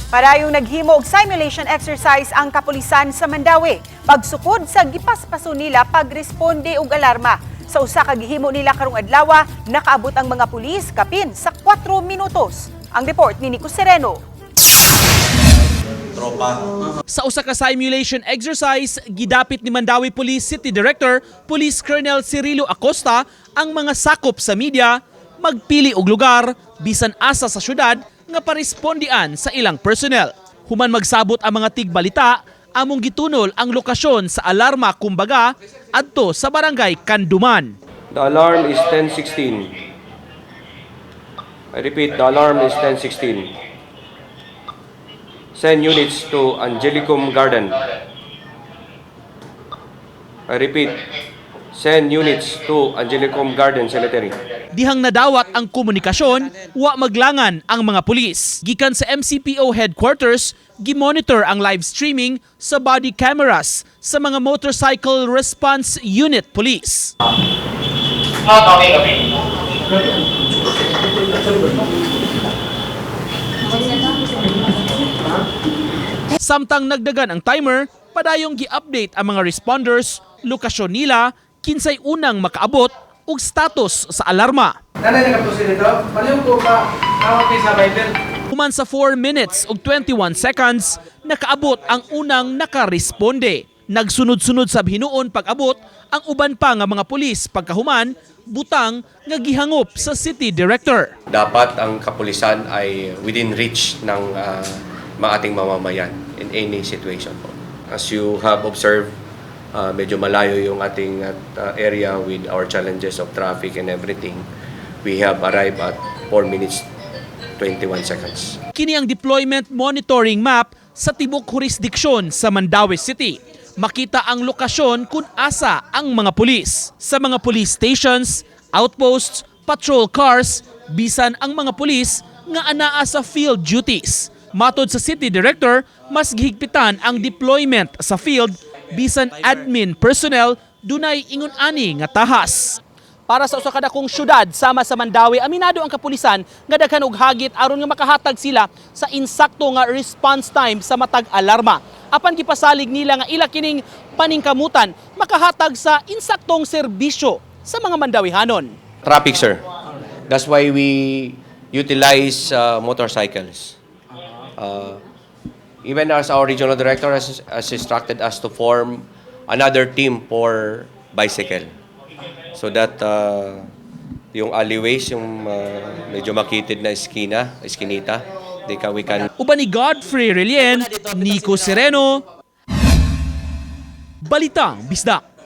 Padayong naghimo og simulation exercise ang kapulisan sa Mandaue. Pagsukod sa gipaspaso nila pagresponde og alarma. Sa usa ka gihimo nila karong adlaw, nakaabot ang mga pulis kapin sa 4 minutos. Ang report ni Nico Sereno. Tropa. Sa usa ka simulation exercise, gidapit ni Mandaue Police City Director, Police Colonel Cirilo Acosta, ang mga sakop sa media magpili og lugar bisan asa sa syudad nga parespondian sa ilang personnel. Human magsabot ang mga tigbalita, among gitunol ang lokasyon sa alarma kumbaga adto sa Barangay Canduman. The alarm is 10:16. I repeat, the alarm is 10:16. Send units to Angelicum Garden. I repeat, send units to Angelicum Garden Cemetery. Dihang nadawat ang komunikasyon, wa maglangan ang mga pulis. Gikan sa MCPO headquarters, gimonitor ang live streaming sa body cameras sa mga motorcycle response unit police. Ah, okay. Samtang nagdagan ang timer, padayong gi-update ang mga responders, lokasyon nila, kinsay unang makaabot ug status sa alarma. Nanay nakapusin dito? Pareho ko pa tawag kayo sa Viber. Human sa 4 minutes ug 21 seconds, nakaabot ang unang nakaresponde. Nagsunod-sunod sa hinuon pag-abot ang uban pa nga mga pulis pagkahuman, butang nga gihangop sa city director. Dapat ang kapulisan ay within reach ng mga ating mamamayan in any situation po. As you have observed, medyo malayo yung ating area with our challenges of traffic and everything. We have arrived at 4 minutes 21 seconds. Kini ang deployment monitoring map sa tibok jurisdiksyon sa Mandaue City. Makita ang lokasyon kung asa ang mga pulis. Sa mga police stations, outposts, patrol cars, bisan ang mga pulis nga anaa sa field duties. Matod sa city director, mas gihigpitan ang deployment sa field bisan admin personnel dunay ingon ani nga tahas. Para sa usa ka dakong syudad sama sa Mandaue, aminado ang kapulisan nga daghan og hagit aron nga makahatag sila sa insakto nga response time sa matag alarma. Apan gipasalig nila nga ila kining paningkamutan makahatag sa insaktong serbisyo sa mga Mandawihanon. Traffic, sir. That's why we utilize motorcycles. Even as our regional director has instructed us to form another team for bicycle. So that yung alleyways, yung medyo makitid na eskina, eskinita, we can Uban ni Godfrey Relien, Nico Sereno, Balitang Bisdak.